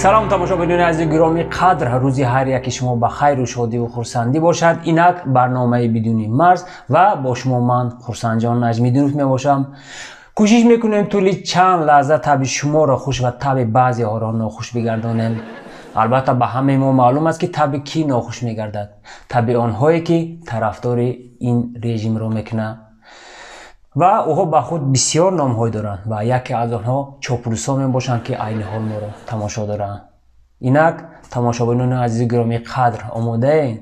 Салом тамошобинони азизи гиромӣ қадр, рӯзи ҳар яки шумо ба хайру шодиву хурсандӣ бошад. Инак барномаи бидуни марз ва бо шумо ман Хурсандҷон Наҷмиддинов мебошам. Кӯшиш мекунем тӯли чанд лаҳза таби шуморо хуш ва таби баъзеҳоро нохуш бигардонем. Албатта ба ҳамаи мо маълум аст, ки таби кӣ нохуш мегардад? Таби онҳое, ки тарафдори ин режимро мекунанд ва онҳо ба худ бисёр номҳое доранд ва яке аз онҳо чопулусҳо мебошанд, ки айни ҳол моро тамошо доранд. Инак тамошобинони азизи гиромӣ қадр, омодаем?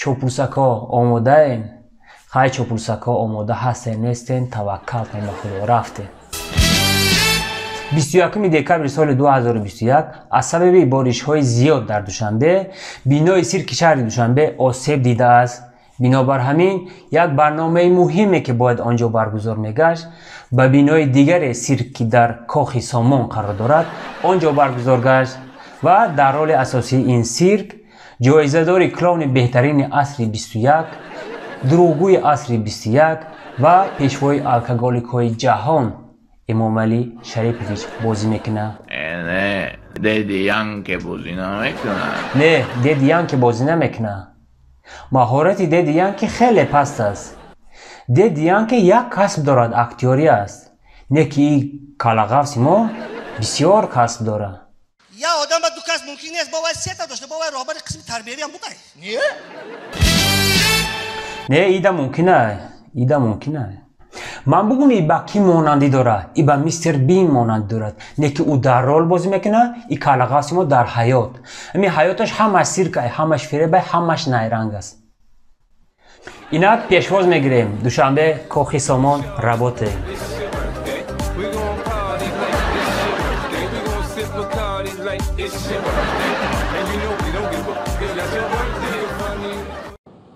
Чопулусакҳо омодаем? Хай, чопулусакҳо омода ҳастем, нестем, таваккал кунем ба Худо, рафтем. 21 декабри соли 2021 аз сабаби боришҳои зиёд дар Душанбе бинои сирки шаҳри Душанбе осеб дидааст. Бинобар ҳамин як барномаи муҳиме, ки бояд он ҷо баргузор мегашт, ба бинои дигаре сирк, ки дар Кохи Сомон қарор дорад, он ҷо баргузор гашт ва дар роли асосии ин сирк ҷоизадори клоуни беҳтарини асри 21, дурӯғгӯи асри 21 ва пешвои алкоголикҳои ҷаҳон Эмомалӣ Шарипович бозӣ мекунад. Не, Деди Янке бозӣ намекунад. Не, Деди Янке бозӣ намекунад. Маҳорати Деди Янке хеле паст аст. Деди Янке як касб дорад, актёрӣ аст. Не ки и калағафси мо бисёр касб дорад. Я одам ба ду касб мумкин нест, бо вай сета дошта, бо вай роҳбари қисми тарбиявиам будай. Не? Не, ида мумкин ай, ида мумкин ай. Ман бугум, и ба кӣ монандӣ дорад? И ба Мистер Бин монандӣ дорад. Не ки ӯ дар рол бозӣ мекунад, и калағафси мо дар ҳаёт. Ами ҳаёташ ҳамаш сиркай, ҳамаш фиребай, ҳамаш найранг аст. Инак пешвоз мегирем. Душанбе, Кохи Сомон, работаем.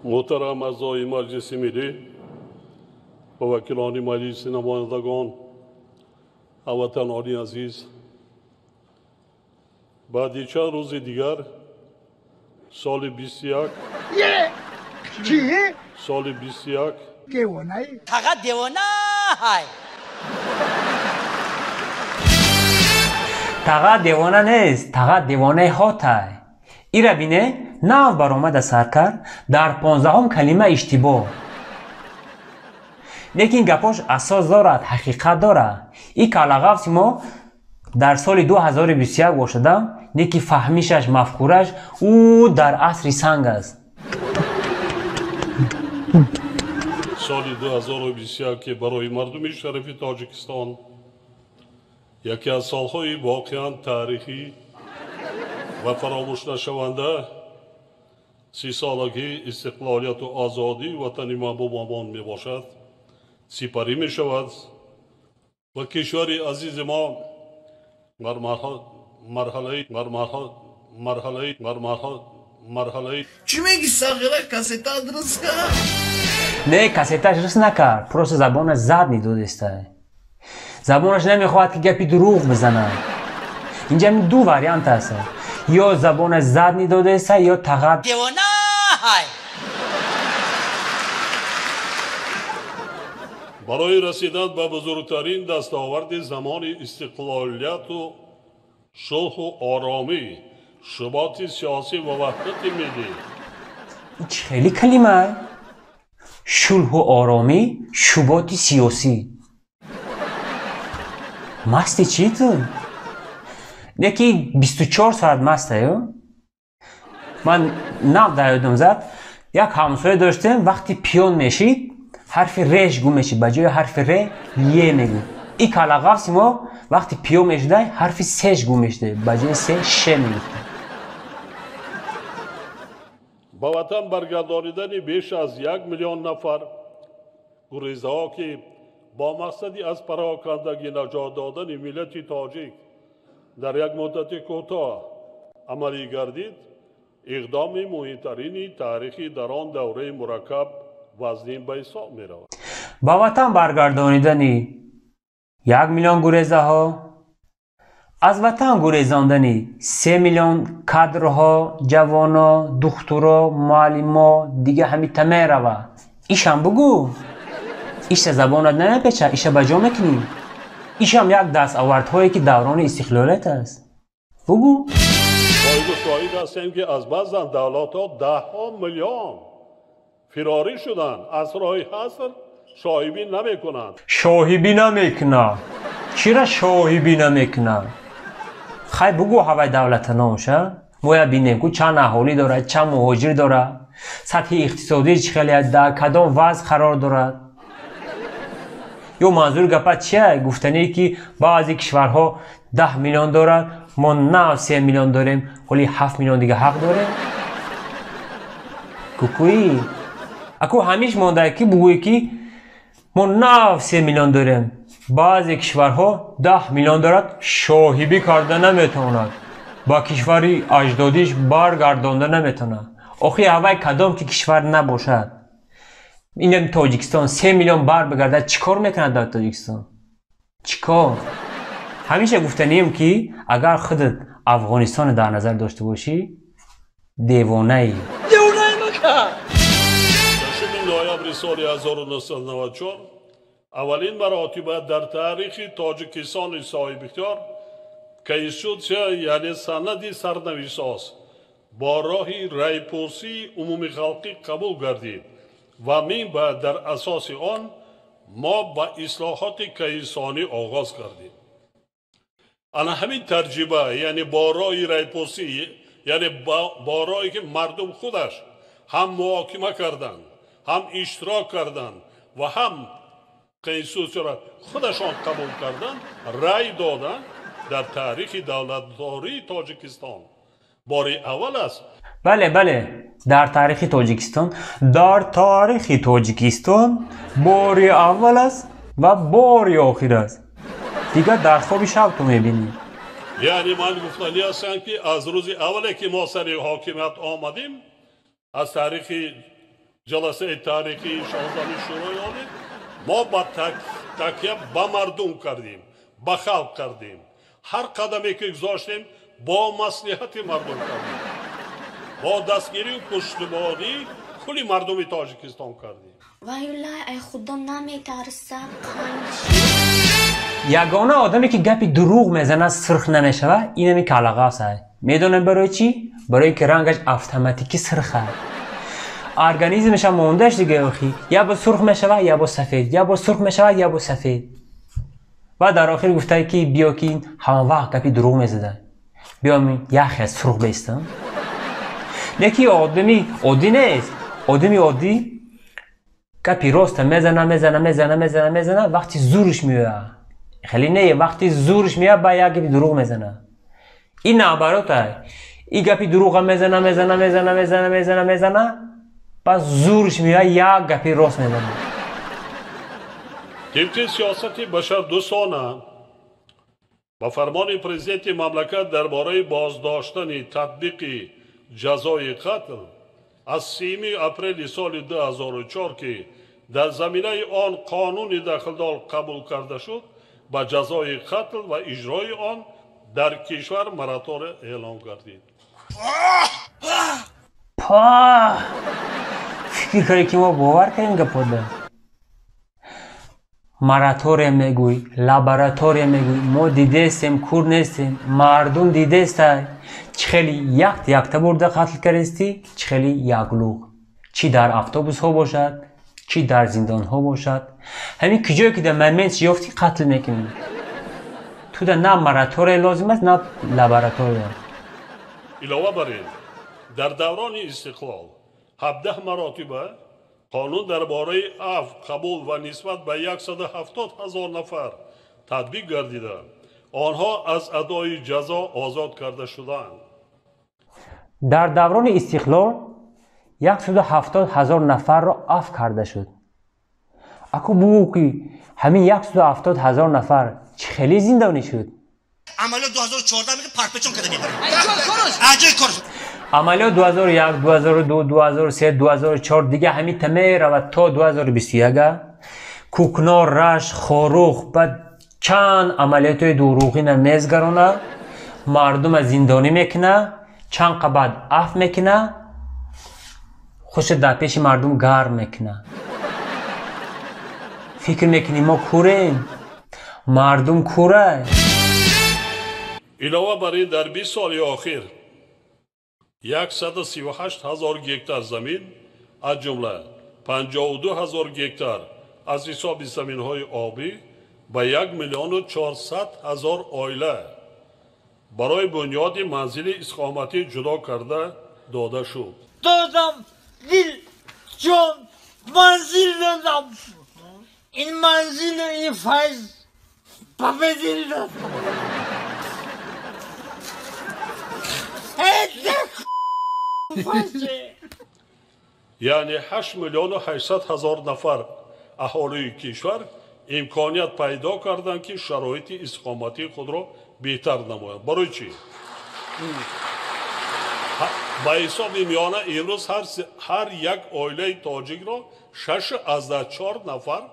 Муҳтарам аъзои Маҷлиси Миллӣ ва вакилони Маҷлиси Намояндагон, ҳамватанони азиз, баъди чанд рӯзи дигар соли 21 соли 21 Тага девона ҳай. Тага девона нест, тага девонаи ҳотай. Ира бине, нав баромада сар кард, дар 15-ум калима иштибоҳ. Лекин гапош асос дорад, ҳақиқат дорад. И калағафси мо дар соли 2021 бошадам, не ки фаҳмишаш, мафкураш ӯ дар асри санг аст. Соли 2021, ки барои мардуми шарифи Тоҷикистон яке аз солҳои воқеан таърихӣ ва фаромӯшнашаванда, 30-солагии истиқлолияту озодии ватани маҳбубамон мебошад, сипарӣ мешавад ва кишвари азизи мо марҳалаи Чӣ мегӣ, сағира, кассета дуруст кард? Не, кассеташ рис накард, просто забонаш зад нидодестай. Забонаш намехоҳад, ки гапи дурӯғ бизанад. Инҷа ду вариант аст: ё забонаш зад нидодеста, ё тағат девона ҳай. Барои расидан ба бузургтарин дастоварди замони истиқлолияту сулҳу оромӣ, суботи сиёсӣ ва ваҳдати миллӣ. Чӣ хеле калима? Шулҳу оромӣ, шуботи сиёсӣ. Масти чӣ ту? Не ки 24 соат мастаю. Ман нав дар ёдам зад, як ҳамсоя доштем, вақти пиён мешид, ҳарфи реш гум мешид, ба ҷои ҳарфи ре е мегӯ. И калағафси мо вақти пиён мешудай, ҳарфи сеш гум мешуда, ба ҷои се ше мегуфта. Ба ватан баргардонидани беш аз 1 миллион нафар гурезаҳо, ки бо мақсади аз парокандагӣ наҷот додани миллати тоҷик дар як муддати кӯтоҳ амалӣ гардид, иқдоми муҳимтарини таърихӣ дар он давраи мураккаб вазнин ба ҳисоб меравад. Ба ватан баргардонидани 1 миллион гурезаҳо, аз ватан гурезондани 3 миллион кадрҳо, ҷавоно, духтуро, муаллимо, дига ҳамита мерава. Ишам бугӯ, иша забонат намепеча, иша ба ҷо мекунӣ. Ишам як дастовардҳое, ки даврони истиқлолият аст. Бугӯ. Боиду шоҳид ҳастем, ки аз баъзан давлатҳо даҳҳо миллион фирорӣ шуданд, аз роҳи ҳаср шоҳибӣ намекунанд. Шоҳибӣ намекунад. Чира шоҳибӣ намекунад? Хай, бугӯ ҳавай давлата номша. Мо я бинем, ку чанд аҳолӣ дорад, чанд муҳоҷир дорад, сатҳи иқтисодӣ чӣ хеле, дар кадом вазъ қарор дорад. Ё манзури гапа чия? Гуфтание, ки баъзе кишварҳо 10 миллион дорад, мо на 3 миллион дорем, ҳоли 7 миллион дига ҳақ дорем. Кукӯӣ аку ҳамиш монда, ки бугӯе, ки мо нав 3 миллион дорем, баъзе кишварҳо 10 миллион дорад, шоҳибӣ карда наметавонад, ба кишвари аҷдодиш баргардонда наметавонад. Охи ҳавай кадом ки кишвар набошад, инам Тоҷикистон 3 миллион бар бигардад, чӣ кор мекунад дар Тоҷикистон? Чӣ кор? Ҳамеша гуфтанием, ки агар худат Афғонистонро дар назар дошта бошӣ, девонаӣ. 6 ноябри соли 1994 аввалин маротиба дар таърихи Тоҷикистони соҳибихтиёр конститутсия, яъне санади сарнавиштсоз, бо роҳи райпурсии умумихалқӣ қабул гардид ва мин баъд дар асоси он мо ба ислоҳоти конститутсионӣ оғоз кардем. Ана ҳамин таҷриба, яъне бо роҳи райпурсӣ, яъне бо роҳе ки мардум худаш ҳам муҳокима карданд, ҳам иштирок карданд ва ҳам конститутсияро худашон қабул карданд, рай доданд, дар таърихи давлатдории Тоҷикистон бори аввал аст. Бале, бале, дар таърихи Тоҷикистон, дар таърихи Тоҷикистон бори аввал аст ва бори охир аст. Дигар дар хоби шаб ту мебинӣ. Яъне ман гуфтанӣ ҳастам, ки аз рӯзи аввале ки мо сари ҳокимият омадем, аз таърихи ҷаласаи таърихии 16-уми Шӯрои Олӣ, мо ба такя ба мардум кардем, ба халқ кардем. Ҳар қадаме ки гузоштем, бо маслиҳати мардум кардем, бо дастгирию пуштибонии кулли мардуми Тоҷикистон кардем. Ваюлай, ай худо наметарса қанчи. Ягона одаме ки гапи дурӯғ мезанад, сирх намешавад, инами калағафс. Медонем барои чӣ? Барои ки рангаш автоматикӣ сирха, организмашам мондаш дига. Охи я бо сурх мешавад, я бо сафед, я бо сурх мешавад, я бо сафед. Ва дар охир гуфтае, ки биё, ки ҳама вақт гапи дурӯғ мезада, биё яхе сурх бестам. Леки одами оддӣ нест. Одами оддӣ гапи роста мезана, мезана, мезана, мезана, мезана, вақти зурш меояд. Хеле не, вақти зурш меояд, ба як гапи дурӯғ мезана. Ин наоборот, и гапи дурӯға мезана, мезана, мезана, мезана, мезана, мезана, пас зурш меояд, як гапи рост мезана. Тибқи сиёсати башардӯстона ба фармони президенти мамлакат дар бораи боздоштани татбиқи ҷазои қатл аз 3 апрели соли 2004, ки дар заминаи он қонуни дахлдор қабул карда шуд, ба ҷазои қатл ва иҷрои он дар кишвар моратория эълон гардид. Па фикр кардем, ки мо бовар кардем гапода. Моратория мегӯй, лаборатория мегӯй, мо дидестем, кур нестем. Мардум дидестай, чӣ хели якт якта бурда қатл кардестӣ, чӣ хели яклуғ, чӣ дар автобусҳо бошад, чӣ дар зиндонҳо бошад, ҳамин куҷое ки дар момент ёфтӣ, қатл мекунӣ. Туда на моратория лозим аст, на лаборатория. Илова бар ин, дар даврони истиқлол 17 маротиба қонун дар бораи афв қабул ва нисбат ба 170 ҳазор нафар татбиқ гардида, онҳо аз адои ҷазо озод карда шудаанд. Дар даврони истиқлол 170 ҳазор нафарро афв карда шуд. Аку бугӯ, ки ҳамин 170 ҳазор нафар чӣ хеле зиндонӣ шуд? Амалиёт 2014 мега парпечон карда мебарем. Аҷои корш. Амалиёт 2001, 2002, 2003, 2004, дига ҳамин та меравад то 2021. Кукнор, Рашт, Хорух, баъд чанд амалиётҳои дурӯғина мезгарона, мардума зиндонӣ мекуна, чанд қабат афв мекуна, хуша дар пеши мардум гарм мекуна. Фикр мекунӣ, мо курем? Мардум курай. Илова бар ин, дар 20 соли охир 138 ҳазор гектар замин, аз ҷумла 52 ҳазор гектар аз ҳисоби заминҳои обӣ, ба 1 миллиону 400 ҳазор оила барои бунёди манзили истиқоматӣ ҷудо карда дода шуд. Додам, дил, ҷон, манзил додам. Ин манзилу ин файз ба бедил додам. Яъне 8 миллиону 800 ҳазор нафар аҳолии кишвар имконият пайдо карданд, ки шароити истиқоматии худро беҳтар намоянд. Барои чӣ? Ба ҳисоби миёна имрӯз ҳар як оилаи тоҷикро 6,4 нафар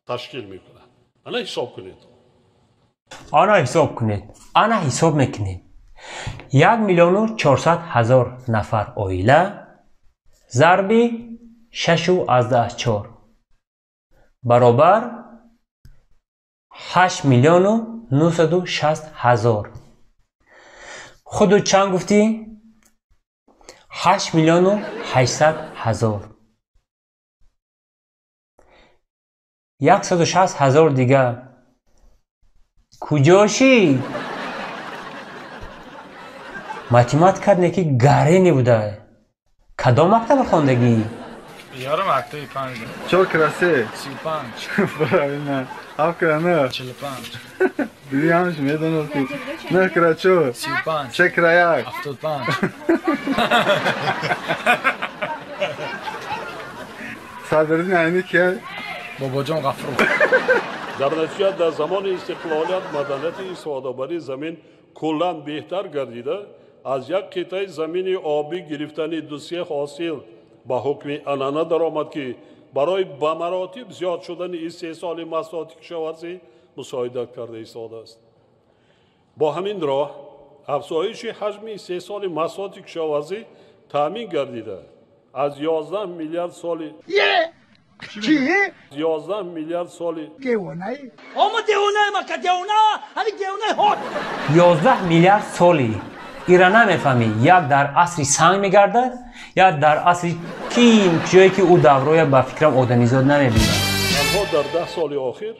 ташкил мекунад. Ана ҳисоб кунед. Ана ҳисоб кунед. Ана ҳисоб мекунед. 1 миллиону 400 ҳазор нафар оила зарби 6,4 баробар 8 миллиону 960 ҳазор. Худу чанд гуфтӣ? 8 миллиону 800 ҳазор. 160 ҳазор дига куҷо шид? Математикат неки гаре небуда. Кадом мактаба хондагӣ? Ёра мактаби панҷ. Чор кра се? 35. Правильно. Ҳафт кра нӯ? 45. Диди ҳамаш медонасти. Нӯҳ кра чор? 35. Се кра як? 75. Садриддин Айнӣ кия? Бобоҷон Ғафуров. Дар натиҷа дар замони истиқлолият маданияти истифодабарии замин куллан беҳтар гардида, аз як қитъаи замини обӣ гирифтани дусе ҳосил ба ҳукми анъана даромад, ки барои ба маротиб зиёд шудани истеҳсоли маҳсулоти кишоварзӣ мусоидат карда истодааст. Бо ҳамин роҳ афзоиши ҳаҷми истеҳсоли маҳсулоти кишоварзӣ таъмин гардида, аз 11 миллиард соли 11 миллиард соли 11 миллиард соли ира намефаҳмӣ. Як дар асри санг мегардад, як дар асри ким, ҷое ки ӯ давроя ба фикрам одамизод намебинад. Танҳо дар 10 соли охир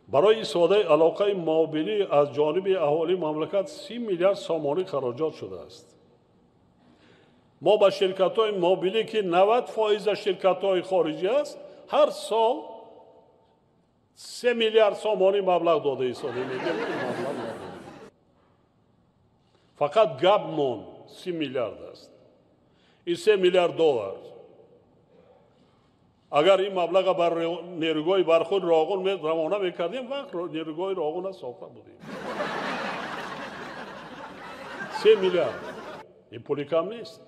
барои истифодаи алоқаи мобилӣ аз ҷониби аҳолии мамлакат 30 миллиард сомонӣ хароҷот шудааст. Мо ба ширкатҳои мобилӣ, ки 90 фоиза ширкатҳои хориҷӣ аст, ҳар сол 3 миллиард сомонӣ маблағ дода истодем. Мегӯем, ки маблағ надорем. Фақат гап мон 30 миллиард аст. Ин 3 миллиард доллар. Агар ин маблаға бар нерӯгоҳи барқи Роғун равона мекардем, вақт нерӯгоҳи Роғунро сохта будем. 3 миллиард. Ин пули кам нест.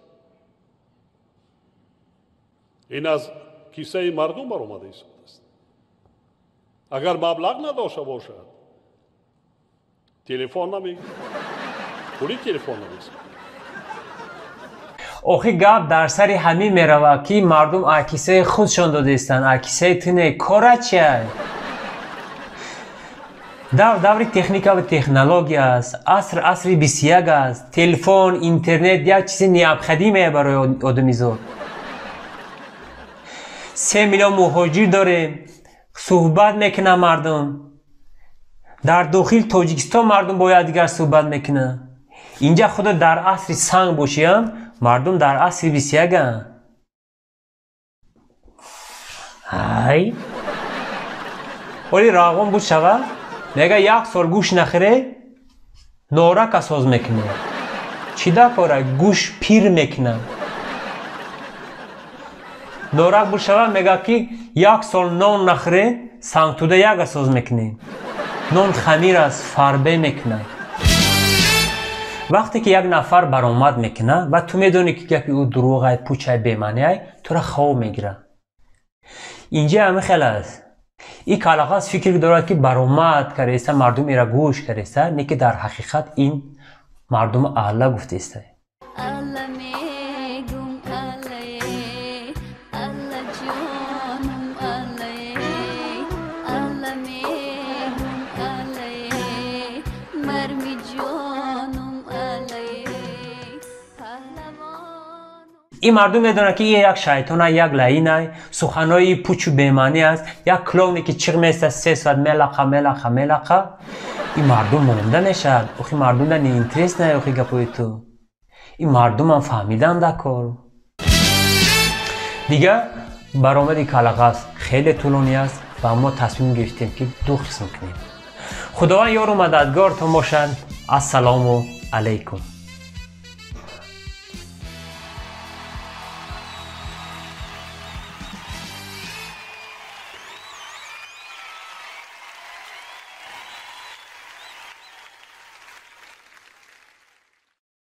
Ин аз кисаи мардум баромада истодааст. Агар маблағ надошта бошад, телефон намегирад. Пули телефон намесад. Охи гап дар сари ҳамин меравад, ки мардум аз кисаи худшон додаистанд, аз кисаи ту не. Кора чия? Давр даври техника ва технология аст, аср асри 21 аст. Телефон, интернет як чизи необходимое барои одамизод. 3 миллион муҳоҷир дорем, суҳбат мекунанд мардум. Дар дохил Тоҷикистон мардум бо якдигар суҳбат мекунанд. Инҷа худо дар асри санг бошиям, мардум дар асри 21-анд. Ай оли роғун буд шава, мега як сол гӯш нахӯре, норака соз мекунӣ. Чӣ да кора? Гӯш пир мекунам. Норак буд шава, мега ки як сол нон нахӯре, сангтуда яга соз мекунӣ. Нон хамир аст, фарбе мекунад. Вақте ки як нафар баромад мекунад ва ту медонӣ, ки гапи ӯ дурӯғай, пучай, бемаъниай, тура хов мегирад. Инҷа ҳамин хел аст. Ин калағаз фикр дорад, ки баромад кардаиста, мардум ира гӯш кардаиста, не ки дар ҳақиқат ин мардума аҳла гуфтаиста. Ин мардум медонад, ки ин як шайтона, як лаинай, суханои пучу бемаънӣ аст, як клоуне, ки чиғ места, 3 соат мелақа, мелақа, мелақа. Ин мардум монда мешавад. Охи, мардум да неинтересно, охи, гапои ту. Ин мардумам фаҳмидан да кор. Дигар баромади калағас хеле тӯлонӣ аст ва мо тасмим гирифтем, ки ду қисм кунем. Худованд ёру мададгортон бошад. Ассалому алайкум.